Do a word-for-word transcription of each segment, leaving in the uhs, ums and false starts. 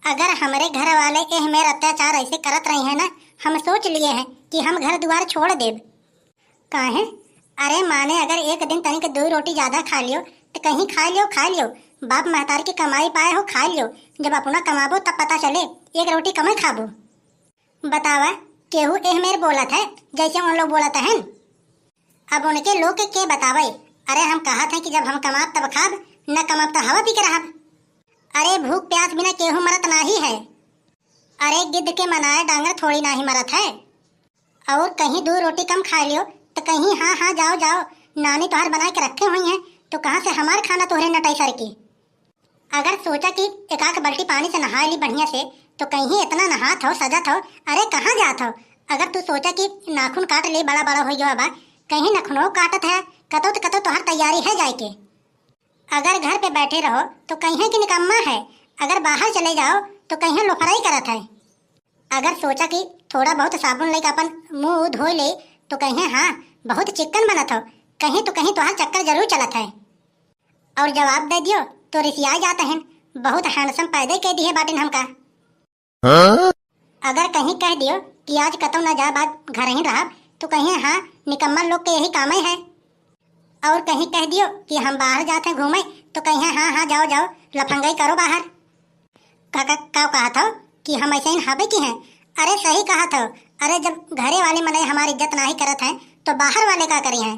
अगर हमरे घर वाले एह मेर अत्याचार ऐसे करत रही हैं ना, हम सोच लिए हैं कि हम घर दुआर छोड़ देब। काहे? अरे माने अगर एक दिन तनिक दो रोटी ज्यादा खा लियो, तो कहीं खा लियो, खा लियो, बाप महतारी की कमाई पाए हो, खा लियो, जब अपना कमाबो तब पता चले, एक रोटी कमे खाबो। बतावा, केहू एह मेर बोलत है जैसे उन लोग बोलत हैं? अब उनके लोग के, के बतावे? अरे हम कहत हैं कि जब हम कमाब तब खाब, न कमाब तो हवा पी के रहब। अरे भूख प्यास बिना केहू मरत नाही है। अरे गिद्ध के मनाए डांगर थोड़ी नाही मरत है। और कहीं दो रोटी कम खा लियो तो कहीं हाँ हाँ जाओ जाओ, नानी तोहार बना के रखे हुई हैं तो कहाँ से हमार खाना तोहरे नटाई सर की। अगर सोचा कि एक आध बाल्टी पानी से नहा ली बढ़िया से, तो कहीं इतना नहात हो, सजत हो, अरे कहाँ जात हो? अगर तू सोचा कि नाखून काट ले, बड़ा बड़ा हो गया बा, कहीं नखुनो काटत है, कतो तो कतो तोहर तैयारी है जाए के। अगर घर पे बैठे रहो तो कहीं कि निकम्मा है, अगर बाहर चले जाओ तो कहीं लोफराई करत है। अगर सोचा कि थोड़ा बहुत साबुन लेके अपन मुंह धो ले तो कहीं हाँ बहुत चिक्कन बनत हो, कहीं तो कहीं तोहार चक्कर जरूर चलत है। और जवाब दे दियो तो रिसिया जात हैं, बहुत हैंडसम पैदा कह दिए बाटिन हमका। हाँ? अगर कहीं कह दियो कि आज कतौ ना जाब, आज घर ही रहब, तो कहीं हाँ निकम्मा लोग के यही कामे है। और कहीं कह दियो कि हम बाहर जात हैं घूमे, तो कहीं हाँ हाँ जाओ जाओ लफंगई करो बाहर। का, का, का कहत हो कि हम ऐसे ही हबे की हैं? अरे सही कहत हो। अरे जब घरे वाले मनई हमारी इज्जत नाही करत हैं तो बाहर वाले का करी हैं?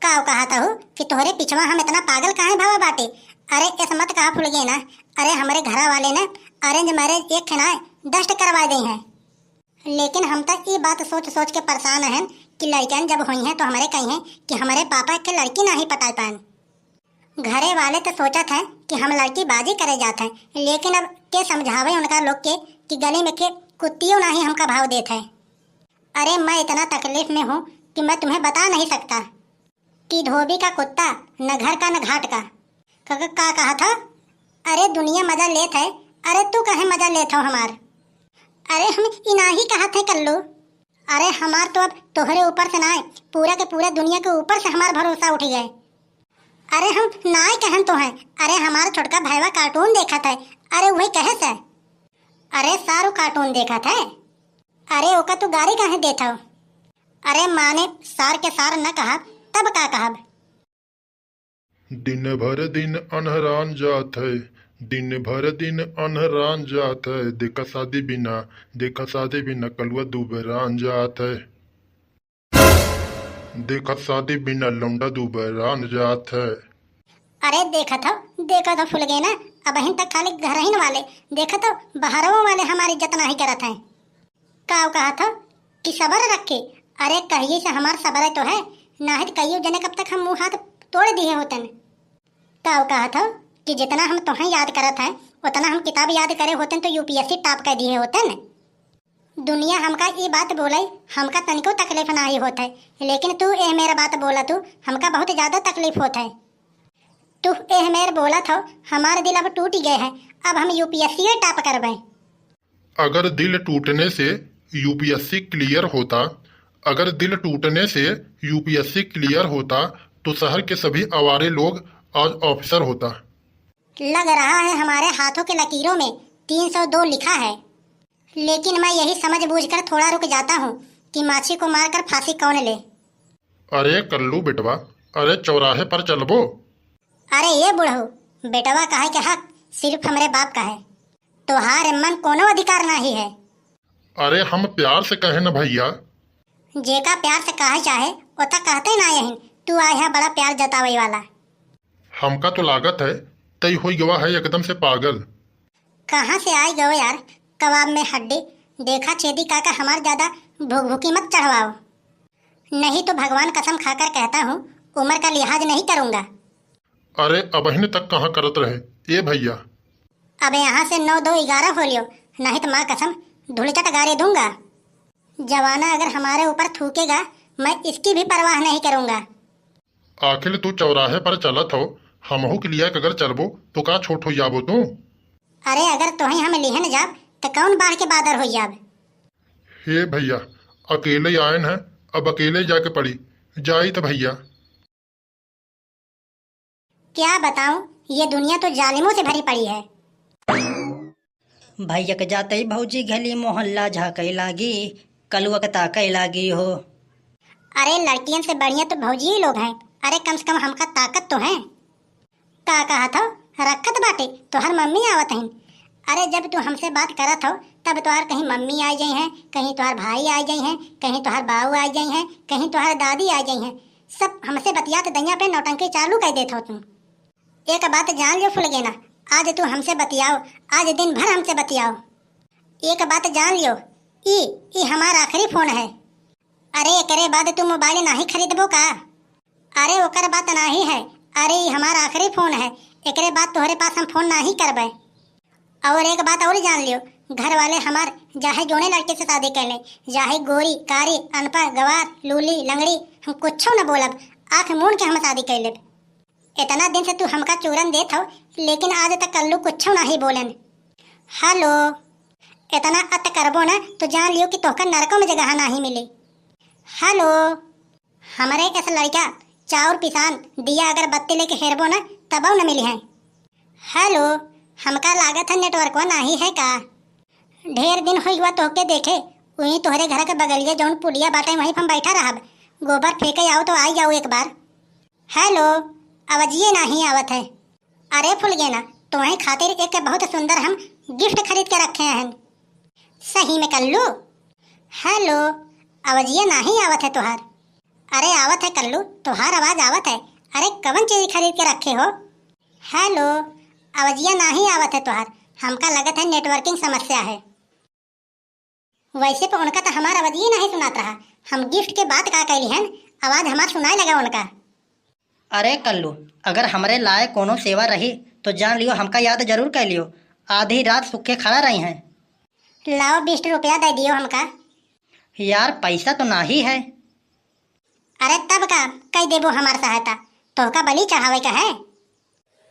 का कहत हो कि तोहरे पिछवा हम इतना पागल काहे भवा बाटे? अरे ऐस मत कहा फुलगेना। अरे हमरे घरा वाले ने अरेंज मैरिज एक ठे नाय दस ठे करवा दे हैं। लेकिन हम तो ई बात सोच सोच के परेशान हैं कि लड़कियां जब हुई हैं तो हमरे कही हैं कि हमरे पापा के लड़की नाही पटा पाएन। घरे वाले तो सोचत हैं कि हम लड़की बाजी करे जात हैं, लेकिन अब के समझावे उनका लोग के कि गली में के कुत्तियों नाही हमका भाव देत है। अरे मैं इतना तकलीफ में हूँ कि मैं तुम्हें बता नहीं सकता। कि धोबी का कुत्ता न घर का न घाट का। क-, क-, का कहत हो? अरे दुनिया मजा लेत है, अरे तू कहे मजा लेत हो हमार? अरे हम इनाही कहत है कल्लू। अरे हमार तो अब तोहरे ऊपर से नाय, पूरा के पूरा दुनिया के ऊपर से हमार भरोसा उठ गए। अरे हम नाय कहन तो हैं, अरे हमार छोटका भैवा कार्टून देखत है, अरे वही कहे से। अरे सारू कार्टून देखत है, अरे ओका तू गारी काहे देत हो? अरे माने सार के सार न कहब तब का कहब? दिन भर दिन अन्हरान जात है, दिन भर दिन अन्हरान जात है, देखा शादी बिना, देखा शादी बिना कलुआ दुबरान जात है। देखा शादी बिना लौंडा दुबरान जात है। अरे देखत हो, देखत हो फुलगेना, अबहिन तक खाली घरहिन वाले, देखत हो बहरवो वाले हमारी इज्जत नाही करत हैं। काव कहत हो कि सबर रखे? अरे कहिए से हमार सबर तो है, नाहित कहियो जने कब तक हम मुंह हाथ तोड़ दिए होतन। काव कहत हो कि जितना हम तोहें याद करत हैं, उतना हम किताब याद करे होतन तो यूपीएससी टॉप कर दिए होतन। दुनिया हमका ई बात बोले, हमका तनिको तकलीफ नाही होत है, लेकिन तू एह मेर बात बोला तू, हमका बहुत ज्यादा तकलीफ होत है। तू एह मेर बोलत हो, हमार दिल अब टूट गए है, अब हम यूपीएससी टॉप करबे। अगर दिल टूटने से यूपीएससी क्लियर होता, अगर दिल टूटने से यूपीएससी क्लियर होता, तो शहर के सभी आवारे लोग आज ऑफिसर होता। लग रहा है हमारे हाथों के लकीरों में तीन सौ दो लिखा है, लेकिन मैं यही समझ बूझकर थोड़ा रुक जाता हूँ कि माछी को मारकर फांसी कौन ले। अरे कल्लू बेटवा, अरे चौराहे पर चलबो। अरे ये बुढ़ऊ, बेटवा कहे के हक सिर्फ हमरे बाप का है, तोहार एमन कोनो अधिकार नाही है। अरे हम प्यार से कहे न भैया। जेका प्यार से कहे चाहे, ओता कहते ना यही, तू आए है बड़ा प्यार जतावे वाला। हमका तो लागत है, तई होई गवा है एकदम से पागल। कहाँ से आई गयो यार, कबाब में हड्डी। देखा छेदी काका, हमार ज्यादा भुकभुकी मत चढ़वाओ, नहीं तो भगवान कसम खाकर कहता हूँ, उम्र का लिहाज नहीं करूँगा। अरे अबहिन तक कहाँ करत रहे ए भैया? अब यहाँ से नौ दो ग्यारह हो लियो, नहीं तो माँ कसम धुलचट गारे दूंगा। जमाना अगर हमारे ऊपर थूकेगा, मैं इसकी भी परवाह नहीं करूँगा। आखिर तू चौराहे पर चलत हो, हमहू के लिया के अगर चलबो तो का छोट हो जाबो तू? अरे अगर तोही हम लिहन जाब त कौन बाढ़ के बादर हो जाब? हे भैया, अकेले आयन है, अब अकेले जाके पड़ी, जाई त भैया। क्या बताऊं, ये दुनिया तो जालिमों से भरी पड़ी है। भैया के जाते ही भौजी घली मोहल्ला झाँकै लागी, कलुआ के ताकै लागी हो। अरे लड़कियन से बढ़िया तो भौजी ही लोग हैं। अरे कम से कम हमका ताकत तो है। का कहत हो? रखत बाटे, तोहर मम्मी आवत हईन। अरे जब तू हमसे बात करत हो तब तोहार कहीं मम्मी आ जाई हैं, कहीं तोहार भाई आ जाई हैं, कहीं तोहार बाऊ आ जाई हैं, कहीं तोहार दादी आ जाई हैं। सब हमसे बतियात दइया पे नौटंकी चालू कर देत हो तू। एक बात जान लियो फुलगेना, आज तू हमसे बतियाओ, आज दिन भर हमसे बतियाओ। एक बात जान लियो, ई, ई हमार आखिरी फोन है। अरे एकरे बाद तू मोबाइल नाही खरीदबो का? अरे ओकर बात नाही है, अरे ई हमार आखिरी फोन है, एकरे बाद तोहरे पास हम फोन नाही करबे। और एक बात और जान लियो, घर वाले हमार चाहे जोने लड़के से शादी कर ले, चाहे गोरी, कारी, अनपढ़, गवार, लूली, लंगड़ी, हम कुछो न बोलब, आँख मूंद के हम शादी कर लेब। इतना दिन से तू हमका चूरन देत हो, लेकिन आज तक कल्लू कुछो नाही बोलन। हेलो, इतना अत करबो न तो जान लियो कि तोहका नरको में जगह नाही मिली। हेलो, हमरे ऐसा लड़का चाउर पिसान दिया अगरबत्ती लेके हेरबो न तबो न मिली है। हेलो, हमका लागत है नेटवर्कवा नाही है का? ढेर दिन होइ गवा तोहके देखे, वहीं तोहरे घर के बगलिया जौन पुलिया बाटे वहीं पर हम बैठा रहब, गोबर फेंके आओ तो आई जाओ एक बार। हेलो, आवाजिए नाही आवत है। अरे फुलगेना, तोहे खातिर एक बहुत सुंदर हम गिफ्ट खरीद के रखे हैं। सही में कल्लू? हेलो, आवाजिया नाही आवत है तोहार। अरे आवत है कल्लू, तोहार आवाज आवत है। अरे कवन चीज खरीद के रखे हो? हेलो, आवाजिया नाही आवत है तोहार। हमका लगत है नेटवर्किंग समस्या है। वैसे तो उनका तो हमार आवाजिए नाही सुनात रहा, हम गिफ्ट के बात का कैली हन, आवाज हमार सुनाए लगा उनका। अरे कल्लू, अगर हमरे लाए कोनो सेवा रही तो जान लियो हमका याद जरूर कर लियो। आधी रात सूखे खड़ा रही हैं। लाओ बीस रुपया दे दियो हमका। यार पैसा तो नाही है। अरे तब का, कई देबो हमार सहायता, तोहका बलि चढ़ावे का है।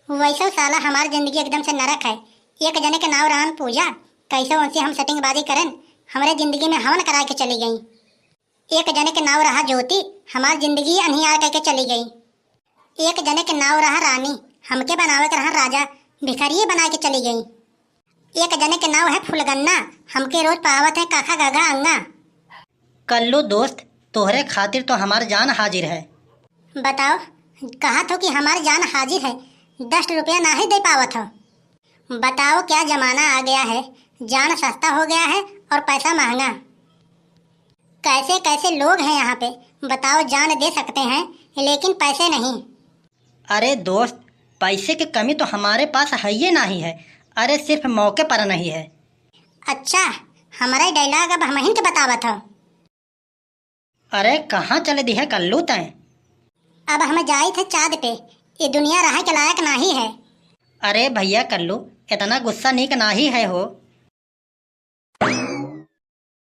वैसे साला हमार जिंदगी एकदम से नरक है। एक जने के नाव रहन पूजा, कैसे उनसे हम सेटिंग बाजी करन, हमरे जिंदगी में हवन करा के चली गई। एक जने के नाव रहा ज्योति, हमार जिंदगी अन्हियार करके चली गई। एक जने के नाव रहा रानी, हमके बनावे के रहा राजा, भिखारिये बना के चली गई। एक जने के नाव है फुलगन्ना, हमके रोज पावत है काखा गागा अंगा। कल्लू दोस्त, तोहरे खातिर तो हमार जान हाजिर है। बताओ, कहा थो कि हमार जान हाजिर है, दस रुपया नाही दे पावत हो। बताओ क्या जमाना आ गया है, जान सस्ता हो गया है और पैसा महंगा। कैसे कैसे लोग हैं यहाँ पे, बताओ जान दे सकते हैं लेकिन पैसे नहीं। अरे दोस्त, पैसे की कमी तो हमारे पास है ही नहीं है, अरे सिर्फ मौके पर नहीं है। अच्छा, हमारा डायलॉग अब हमहिन के बतावत हो। अरे कहाँ चले दिहे कल्लू तैं? अब हम जाइत है चाँद पे, ये दुनिया रहे के लायक नाही है। अरे भैया कल्लू, इतना गुस्सा नीक नाही है हो।